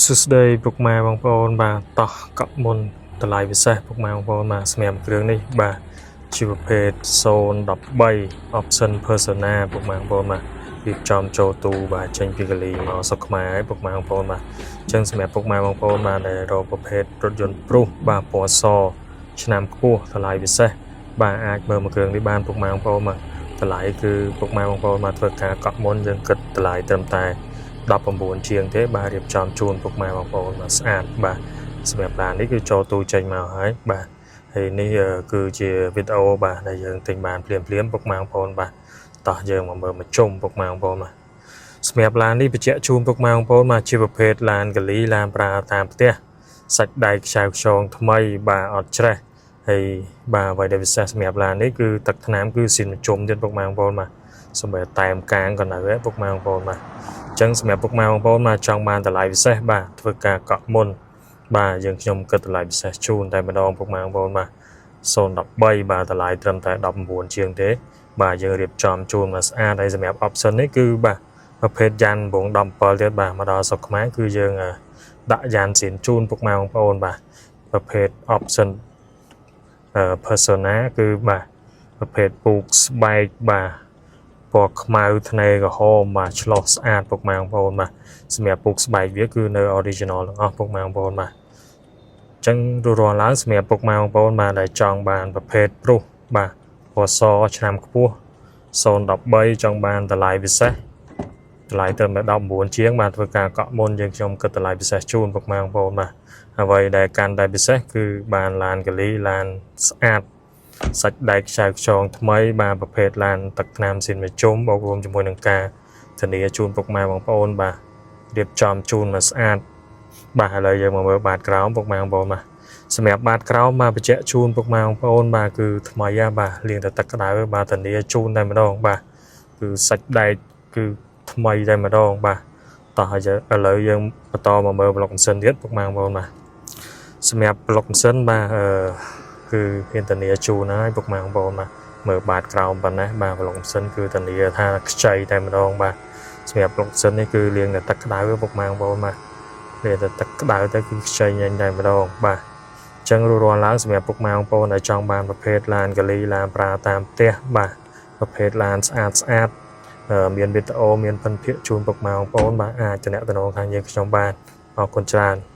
សួស្តីពុកម៉ែបងប្អូនបាទតោះកក់មុនតម្លៃពិសេសពុកម៉ែបងប្អូនបាទសម្រាប់គ្រឿងនេះបាទជាប្រភេទ013 option Persona ពុកម៉ែបងប្អូនបាទរៀបចំចូលទូបាទចេញពីកាលីមកស្រុកខ្មែរហើយពុកម៉ែបងប្អូនបាទអញ្ចឹងសម្រាប់ពុកម៉ែបងប្អូនបាទដែលរកប្រភេទរថយន្តព្រុសបាទពណ៌សឆ្នាំខ្ពស់តម្លៃពិសេសបាទអាចមើលមួយគ្រឿងនេះបានពុកម៉ែបងប្អូនបាទតម្លៃគឺពុកម៉ែបងប្អូនបាទធ្វើការកក់មុនយើងគិតតម្លៃត្រឹមតែ 19ជាងទេបាទរៀបចំជូនពុកម៉ែបងប្អូនបាទស្អាតបាទសម្រាប់ឡាននេះគឺចូលទូចេញមកហើយបាទហើយនេះគឺជាវីដេអូបាទដែលយើងទិញបានភ្លាមភ្លាមពុកម៉ែបងប្អូនបាទតោះយើងមកមើលមកជុំពុកម៉ែបងប្អូនបាទសម្រាប់ឡាននេះបញ្ជាក់ជូនពុកម៉ែបងប្អូនបាទជាប្រភេទឡានកលីឡានប្រើតាមផ្ទះសាច់ដែកខ្ចៅខ្យងថ្មីបាទអត់ច្រេះហើយបាទអ្វីដែលពិសេសសម្រាប់ឡាននេះគឺទឹកថ្នាំគឺស៊ីនមជុំទៀតពុកម៉ែបងប្អូនបាទសម្រាប់តែមកាងក៏នៅដែរពុកម៉ែបងប្អូនបាទ ចឹងសម្រាប់ពុកម៉ែបងប្អូនមកចង់បានតម្លៃពិសេសបាទធ្វើការកក់មុនបាទយើងខ្ញុំគិតតម្លៃពិសេសជូនតែម្ដងពុកម៉ែបងប្អូនបាទ013បាទតម្លៃត្រឹមតែ19ជាងទេបាទយើងរៀបចំជូនមកស្អាតហើយសម្រាប់ option នេះគឺបាទប្រភេទយ៉ាន់បង17ទៀតបាទមកដល់ស្រុកខ្មែរគឺយើងដាក់យ៉ាន់សៀនជូនពុកម៉ែបងប្អូនបាទប្រភេទ option Persona គឺបាទប្រភេទពូកស្បែកបាទពណ៌ខ្មៅធ្នេក្រហមបាទឆ្លោះស្អាតពុកម៉ែបងប្អូនបាទសម្រាប់ពូកស្បែកវាគឺនៅ original ទាំងអស់ពុកម៉ែបងប្អូនបាទអញ្ចឹងរួចរាល់ឡើងសម្រាប់ពុកម៉ែបងប្អូនបាទដែលចង់បានប្រភេទព្រុសបាទពណ៌សឆ្នាំខ្ពស់013ចង់បានតម្លៃពិសេសតម្លៃត្រឹមតែ19ជាងបាទធ្វើការកក់មុនយើងខ្ញុំគិតតម្លៃពិសេសជូនពុកម៉ែបងប្អូនបាទអ្វីដែលកាន់តែពិសេសគឺបានឡានកលីឡានស្អាត សាច់ដែកខ្ចៅខ្យងថ្មីបាទប្រភេទឡានទឹកថ្នាំស៊ីនមជុំបូករួមជាមួយនឹងការធានាជូនពុកម៉ែបងប្អូនបាទរៀបចំជូនមកស្អាតបាទឥឡូវយើងមកមើលបាតក្រោមពុកម៉ែបងប្អូនបាទសម្រាប់បាតក្រោមបាទបញ្ជាក់ជូនពុកម៉ែបងប្អូនបាទគឺថ្មីហ่ะបាទលាងតែទឹកក្តៅបាទធានាជូនតែម្ដងបាទគឺសាច់ដែកគឺថ្មីតែម្ដងបាទតោះហើយឥឡូវយើងបន្តមកមើលប្លុកម៉ាស៊ីនទៀតពុកម៉ែបងប្អូនបាទសម្រាប់ប្លុកម៉ាស៊ីនបាទអឺ គឺមានធានាជូនហើយពុកម៉ែបងប្អូនបាទមើលបាតក្រោមប៉ុណ្ណេះបាទប្លុកម៉ាស៊ីនគឺធានាថាខ្ចីតែម្ដងបាទសម្រាប់ប្លុកម៉ាស៊ីននេះគឺលាងតែទឹកក្តៅពុកម៉ែបងប្អូនបាទលាងតែទឹកក្តៅទៅគឺខ្ចីញញតែម្ដងបាទអញ្ចឹងរួចរាល់ឡើងសម្រាប់ពុកម៉ែបងប្អូនដែលចង់បានប្រភេទឡានកលីឡានប្រើតាមផ្ទះបាទប្រភេទឡានស្អាតស្អាតមានវីដេអូមានភិនភាគជូនពុកម៉ែបងប្អូនបាទអាចទំនាក់ទំនងខាងយើងខ្ញុំបានអរគុណច្រើន។